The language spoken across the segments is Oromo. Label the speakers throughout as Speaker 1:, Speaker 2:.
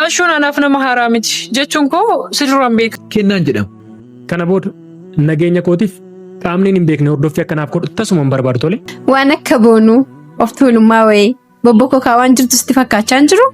Speaker 1: Ashuun anaaf nama haaraa miti jechuun koo si duraan beeka.
Speaker 2: Kennaan jedhama.
Speaker 3: Kana booda nageenya kootiif qaamni hin beekne hordoffii akkanaaf godhu tasuma hin barbaadu tole.
Speaker 4: Waan akka boonuu of tuulummaa wayii bobbokokaa waan jirtu sitti fakkaachaa hin jiru?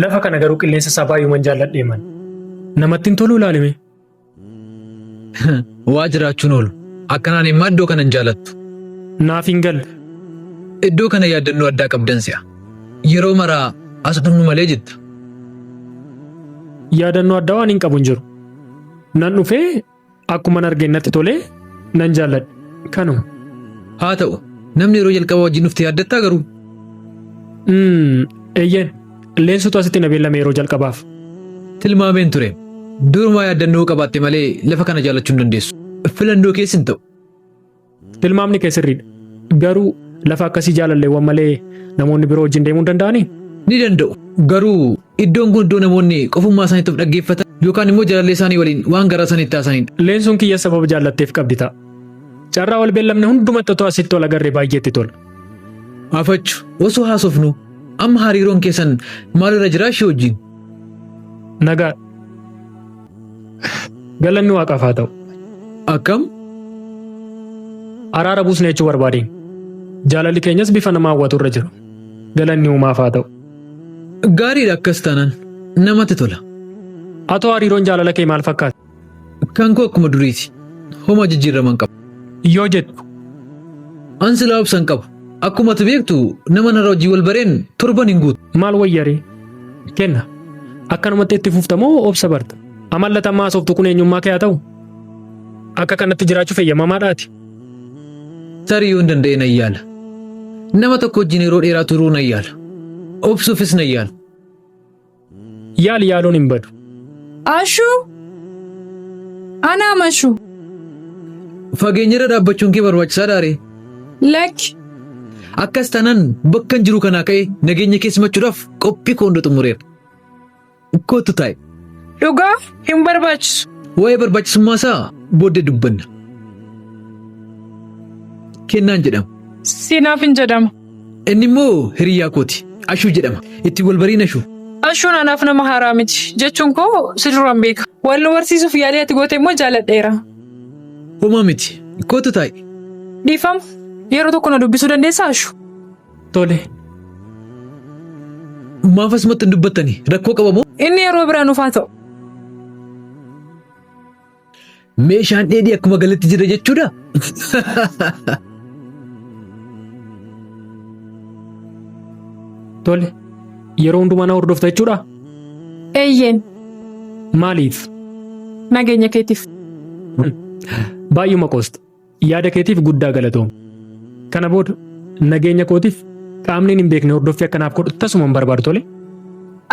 Speaker 3: Lafa kana garuu qilleensa isaa baay'uman jaalladhee man. Namatti hin toluu ilaalime.
Speaker 2: Waa jiraachuun oolu. Akkanaan immoo iddoo kana hin jaalattu.
Speaker 3: Naaf hin galle.
Speaker 2: Iddoo kana yaaddannoo addaa qabdan si'a. Yeroo maraa as dhufnu malee jetta.
Speaker 3: Yaadannoo addaa waan hin qabu hin jiru. Nan dhufee akkuman argeen natti tolee nan jaalladhe. Kanuma.
Speaker 2: Haa ta'u, namni yeroo jalqaba wajjin dhufte yaaddattaa garuu?
Speaker 3: Eeyyeen. Leensutu asitti na beellame yeroo jalqabaaf.
Speaker 2: Tilmaameen ture. Durumaa yaaddannoo qabaatte malee lafa kana jaallachuu hin dandeessu. Filannoo kees hin ta'u.
Speaker 3: Tilmaamni kee sirriidha. Garuu lafa akkasii jaalalleewwan malee namoonni biroo wajjin deemuu hin danda'anii?
Speaker 2: Ni danda'u. Garuu iddoon kun iddoo namoonni qofummaa isaaniitti of dhaggeeffatan yookaan immoo jaalallee isaanii waliin waan garaa isaanii itti haasanidha.
Speaker 3: Leensuun kiyya sababa jaallatteef qabdi ta'a. Carraa wal beellamne hundumatti otoo asitti wal agarree baay'ee itti tola.
Speaker 2: Afachu osoo haasofnu amma hariiroon keessan maalirra jira ishee wajjin?
Speaker 3: Nagaadha. Galanni Waaqaaf haa ta'u.
Speaker 2: Akkam?
Speaker 3: Araara buusne jechuu barbaadeen. Jaalalli keenyas bifa nama hawwatu irra jira. Galanni uumaaf haa ta'u.
Speaker 2: Gaariidha akkas taanaan namatti tola.
Speaker 3: Atoo hariiroon jaalala kee maal fakkaata?
Speaker 2: Kan koo akkuma duriiti. Homaa jijjiirrama hin qabu.
Speaker 3: Yoo jettu.
Speaker 2: An silaa obsa hin qabu. Akkuma ati beektu nama narra hojii wal bareen torban hin guutu.
Speaker 3: Maal wayyaree? Kenna. Akkanumatti itti fufta moo obsa barta? Amalla tammaa haasoftu kun eenyummaa kee haa ta'u? Akka kanatti jiraachuuf eeyyamamaadhaati.
Speaker 2: Tarii yoon danda'e nan yaala. Nama tokko wajjin yeroo dheeraa turuu nan yaala. Obsuufis nan yaala.
Speaker 3: Yaali yaaluun hin badu.
Speaker 1: Ashuu! Anaa mashu!
Speaker 2: Fageenyarra dhaabbachuun kee barbaachisaadhaa ree?
Speaker 1: Lakki!
Speaker 2: Akkas taanaan bakkan jiru kanaa ka'ee nageenya kee simachuudhaaf qophii koo hunda xumureera. Kottu taa'i.
Speaker 1: Dhugaa hin barbaachisu.
Speaker 2: Waa'ee barbaachisummaa isaa booddee dubbanna. Kennaan jedhama.
Speaker 1: Siinaaf hin jedhama.
Speaker 2: Inni immoo hiriyyaa kooti. Ashuu jedhama. Itti wal bariin Ashuu.
Speaker 1: Ashuun anaaf nama haaraa miti. Jechuun koo si duraan beeka. Wal nu barsiisuuf yaalii ati goote immoo jaaladheera.
Speaker 2: Homaa miti. Kottu taa'i.
Speaker 1: Dhiifama. Yeroo tokko na dubbisuu dandeessaa Ashu?
Speaker 3: Tole.
Speaker 2: Maaf asumatti hin dubbattani? Rakkoo qaba moo?
Speaker 1: Inni yeroo biraa nuuf haa ta'u.
Speaker 2: Meeshaan dheedhii akkuma galetti jira jechuudha?
Speaker 3: Tole. Yeroo hundumaa na hordofta jechuudha?
Speaker 1: Eeyyeen.
Speaker 3: Maaliif?
Speaker 1: Nageenya keetiif.
Speaker 3: Baay'uma qoosta. Yaada keetiif guddaa galatoomi. Kana booda nageenya kootiif qaamni hin beekne hordoffii akkanaaf godhu tasuma hin barbaadu tole.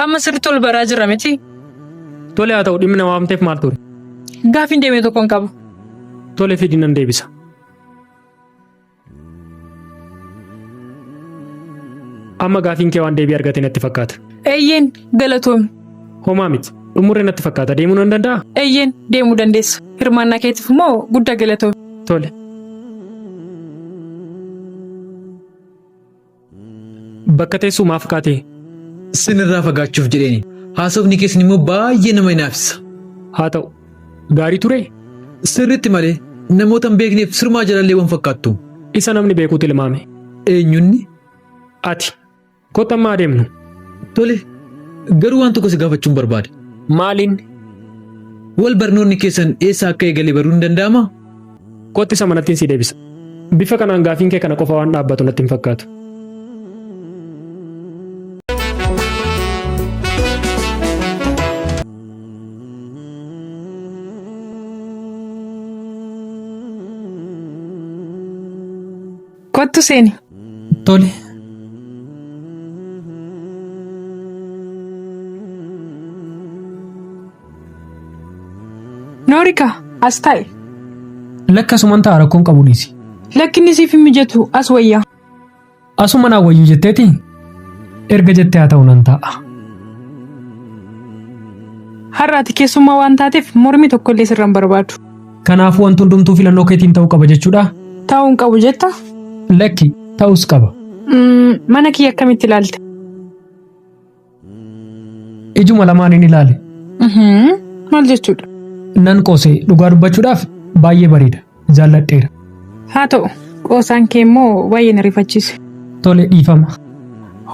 Speaker 1: Amma sirriitti ol baraa jirra miti.
Speaker 3: Tole haa ta'u dhimmi na waamteef maal ture?
Speaker 1: Gaafiin deeme tokkon qaba.
Speaker 3: Tole fidi nan deebisa. Amma gaafiin kee waan deebii argate natti fakkaata.
Speaker 1: Eeyyeen galatoomi.
Speaker 3: Homaa miti. Xumurre natti fakkaata. Deemuu nan danda'aa?
Speaker 1: Eeyyeen deemuu dandeessa. Hirmaannaa keetiif immoo guddaa galatoomi.
Speaker 3: Tole. Bakka teessuu maaf kaatee?
Speaker 2: Sinirraa fagaachuuf jedheeni. Haasofni keessan immoo baay'ee nama hinaafsisa.
Speaker 3: Haa ta'u. Gaarii turee?
Speaker 2: Sirriitti malee namoota hin beekneef sirumaa jaalalleewwan fakkaattu.
Speaker 3: Isa namni beekuu tilmaame.
Speaker 2: Eenyunni?
Speaker 3: Ati. Kottu amma adeemnu.
Speaker 2: Tole, garuu waan tokko si gaafachuun barbaada.
Speaker 3: Maaliin?
Speaker 2: Wal barnoonni keessan eessa akka eegale baruun ni danda'amaa?
Speaker 3: Kottu isa manattiin si deebisa. Bifa kanaan gaafiin kee kana qofa waan dhaabbatu natti hin fakkaatu.
Speaker 1: Kottu seeni.
Speaker 3: Tole.
Speaker 1: Noorika, as taa'i.
Speaker 3: Lakka asuman ta'a rakkoon qabu dhiisi.
Speaker 1: Lakki inni siif hin mijatu as wayya.
Speaker 3: Asuma naa wayyuu jetteeti? Erga jettee haa ta'u nan taa'a.
Speaker 1: Har'a ati keessummaa waan taateef mormii tokkollee sirra hin barbaadu.
Speaker 3: Kanaafuu wanti hundumtuu filannoo keetiin ta'uu qaba jechuudha?
Speaker 1: Ta'uu hin qabu jetta?
Speaker 3: Lakki, ta'us qaba.
Speaker 1: Mana kiyya akkamitti ilaalte?
Speaker 3: Ijuma lamaaniin ilaale.
Speaker 1: Maal jechuudha?
Speaker 3: Nan qoose dhugaa dubbachuudhaaf baay'ee bareeda. Jaalladheera.
Speaker 1: Haa ta'u, qoosaan kee immoo baay'ee na rifachiise.
Speaker 3: Tole dhiifama.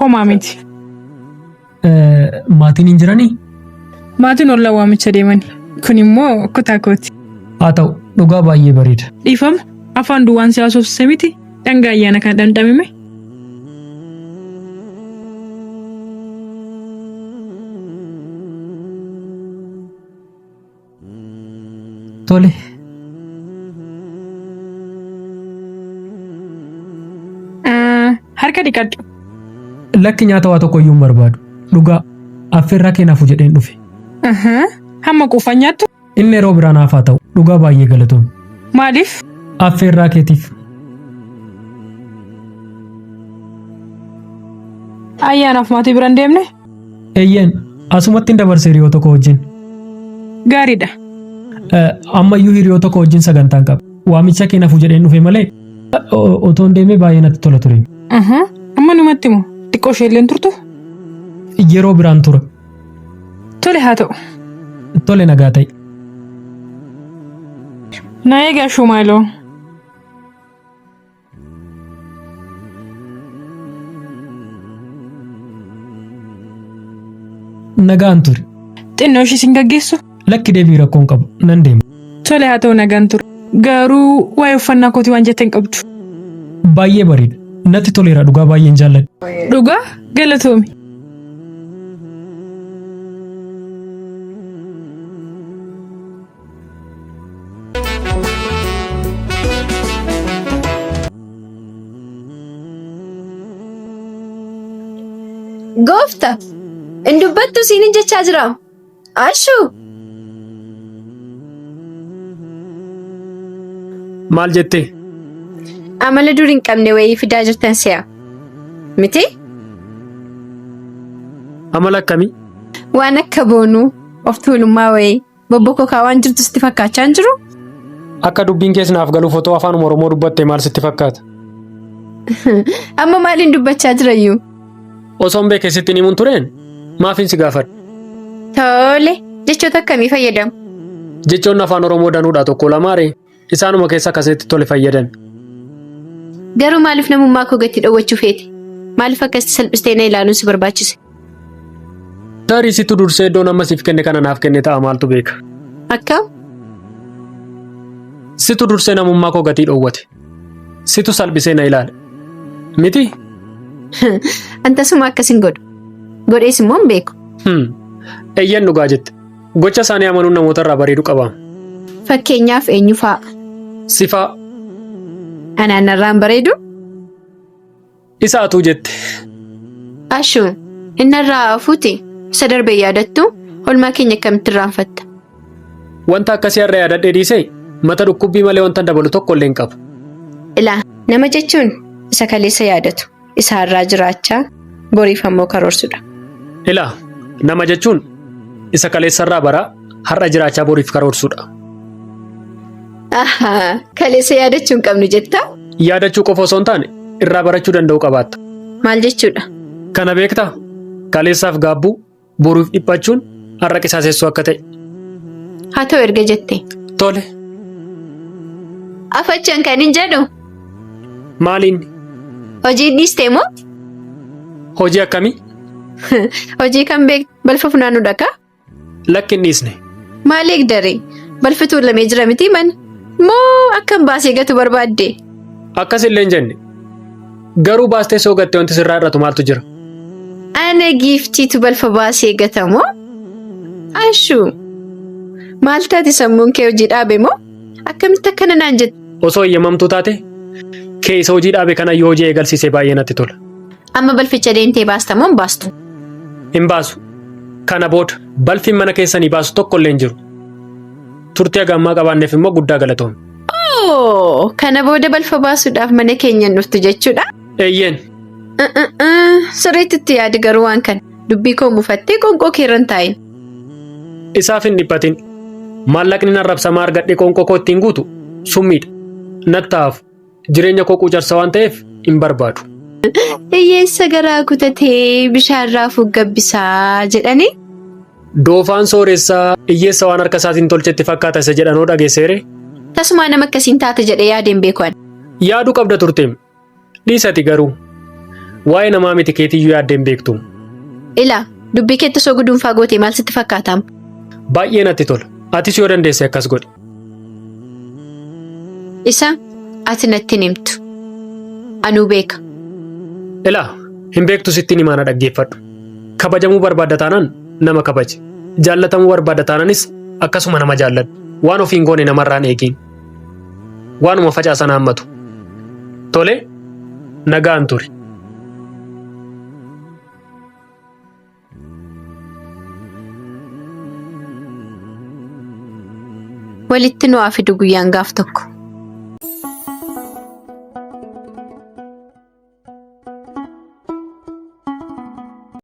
Speaker 1: Homaa miti.
Speaker 3: Maatiin hin jiranii?
Speaker 1: Maatiin ollaa waamicha deemani. Kun immoo kutaa kooti.
Speaker 3: Haa ta'u, dhugaa baay'ee bareeda.
Speaker 1: Dhiifama, afaan duwwaan si haasofsise miti. Dhangaa ayyaana kana dhamdhamime.
Speaker 3: Tole.
Speaker 1: Harka dhiqadhu.
Speaker 3: Lakki nyaata waa tokko iyyuu hin barbaadu. Dhugaa affeerraa kee nafu jedheen dhufe.
Speaker 1: Hamma quufan nyaattu?
Speaker 3: Inni yeroo biraa naaf haa ta'u. Dhugaa baay'ee galatoomi.
Speaker 1: Maaliif?
Speaker 3: Affeerraa keetiif.
Speaker 1: Ayyaanaaf maatii bira hin deemne?
Speaker 3: Eeyyeen asumatti hin dabarse hiriyoota koo wajjin.
Speaker 1: Gaariidha.
Speaker 3: Ammayyuu hiriyoota koo wajjin sagantaan qaba. Waamicha kee nafu jedheen dhufe malee otoo hin deemee baay'ee natti tola ture.
Speaker 1: Amma numatti moo? Xiqqoo ishee illee turtu?
Speaker 3: Yeroo biraan tura.
Speaker 1: Tole haa ta'u.
Speaker 3: Tole nagaa ta'i.
Speaker 1: Na eegaa Shumaaloo.
Speaker 3: Nagaan turi.
Speaker 1: Xinnoo ishii sin gaggeessu?
Speaker 3: Lakki deebii rakkoon qabu. Nan deema.
Speaker 1: Tole haa ta'u nagaan turi. Garuu waa'ee uffannaa kootii waan jette hin qabdu.
Speaker 3: Baay'ee bareeda. Natti toleera dhugaa baay'een jaalladha.
Speaker 1: Dhugaa galatoomi.
Speaker 4: Goofta, hin dubbattu siinin jechaa jira. Ashuu,
Speaker 3: Maal jettee?
Speaker 4: Amala dur hin qabne wayii fidaa jirtan si'a. Miti?
Speaker 3: Amala akkamii?
Speaker 4: Waan akka boonuu, of tuulummaa wayii, bobbokokaa waan jirtu sitti fakkaachaa hin jiru?
Speaker 3: Akka dubbiin kees naaf galuuf otoo afaanuma Oromoo dubbatte maal sitti fakkaata?
Speaker 4: Amma maaliin dubbachaa jirayyuu?
Speaker 3: Osoon beekee sitti hin himuun tureen maafin si gaafadha?
Speaker 4: Tole, jechoota akkamii fayyadamu?
Speaker 3: Jechoonni afaan Oromoo danuudha tokko lamaare isaanuma keessa akkasitti tole fayyadami.
Speaker 4: Garuu maaliif namummaa koo gatti dhowwachuu feete? Maaliif akkasitti salphistee na ilaaluun si barbaachise?
Speaker 3: Tarii situ dursee iddoo nama siif kenne kana naaf kenne ta'a maaltu beeka?
Speaker 4: Akkam?
Speaker 3: Situ dursee namummaa koo gatii dhowwate. Situ salphisee na ilaale. Miti?
Speaker 4: An tasuma akkas hin godhu. Godhees immoo hin beeku.
Speaker 3: Eeyyan dhugaa jette. Gocha isaanii amanuun namoota irraa bareedu qaba.
Speaker 4: Fakkeenyaaf eenyu fa'a?
Speaker 3: Sifaa.
Speaker 4: Anaan narraan bareedu?
Speaker 3: Isa atuu jette.
Speaker 4: Ashu, innarraa hafuuti. Isa darbe yaadattu olmaa keenya akkamitti irraanfatta?
Speaker 3: Wanta akkasii har'a yaadadhee dhiisee mata dhukkubbii malee wanta dabalu tokko illee hin qabu.
Speaker 4: Ilaa, nama jechuun isa kaleessa yaadatu, isa har'aa jiraachaa, boriif ammoo karoorsudha.
Speaker 3: Ilaa, nama jechuun isa kaleessarraa baraa har'a jiraachaa boriif karoorsudha.
Speaker 4: Ahaa, kaleessa yaadachuu hin qabnu jettaa?
Speaker 3: Yaadachuu qofa osoo hin taane irraa barachuu danda'uu qabaatta.
Speaker 4: Maal jechuudha?
Speaker 3: Kana beektaa? Kaleessaaf gaabbuu, boruuf dhiphachuun har'a qisaasessuu akka ta'e.
Speaker 4: Haa ta'u erga jette.
Speaker 3: Tole.
Speaker 4: Afachan kan hin jedhu
Speaker 3: Maaliin?
Speaker 4: Hojii dhiistee moo?
Speaker 3: Hojii akkamii?
Speaker 4: Hojii kan beektu balfa funaanuudha kaa?
Speaker 3: Lakki hin dhiisne.
Speaker 4: Maal eegdaree? Balfi tuulamee jira miti mana? Moo akkam baasee gatu barbaadde?
Speaker 3: Akkas illee hin jenne. Garuu baastee soo gatte wanti sirraa hir'atu maaltu jira?
Speaker 4: Ana giiftiitu balfa baasee gata moo? Ashuu! Maal taate sammuun kee hojii dhaabe moo? Akkamitti akkana naan jette?
Speaker 3: Osoo eeyyamamtuu taate kee isa hojii dhaabe kana yoo hojii eegalsiise baay'ee natti tola.
Speaker 4: Amma balficha deemtee baasta moo hin baastu?
Speaker 3: Hin baasu. Kana booda balfi mana keessanii baasu tokko illee hin jiru. Turtii haga ammaa qabaanneef immoo guddaa galatoomi.
Speaker 4: Oo, kana booda balfa baasuudhaaf mana keenya hin dhuftu jechuudha?
Speaker 3: Eeyyeen.
Speaker 4: Sirriitti itti yaadi garuu waan kana. Dubbii koo mufattee qoonqoo kee irra hin taa'in.
Speaker 3: Isaaf hin dhiphatin. Maallaqni arrabsamaa argadhee qoonqoo koo ittiin guutu summiidha. Natti hafu. Jireenya koo quucarsa waan ta'eef hin barbaadu.
Speaker 4: Hiyyeessa garaa kutatee bishaan raafuu gabbisaa jedhanii.
Speaker 3: Doofaan sooressaa hiyyeessa waan harka isaatiin tolchetti fakkaata isa jedhanoo dhageesseere.
Speaker 4: Tasumaa nama akkasiin taate jedhee yaadeen beeku ani.
Speaker 3: Yaaduu qabda turteem. Dhiisati garuu. Waa'ee namaa miti keetiyyuu yaaddeen beektu.
Speaker 4: Ilaa dubbii keetti osoo guduunfaa gootee maal sitti fakkaataam?
Speaker 3: Baay'ee natti tola. Atis yoo dandeesse akkas godhi.
Speaker 4: Isa ati natti hin himtu. Anuu beeka.
Speaker 3: Ilaa hin beektu sittiin himaa na dhaggeeffadhu. Kabajamuu barbaadda taanaan nama kabaji. Jaallatamuu barbaadda taanaanis akkasuma nama jaalladhu. Waan ofiin goone namarraan eegiin. Waanuma facaasan haammatu. Tole nagaan turi.
Speaker 4: Walitti nu haa fidu guyyaan gaaf tokko.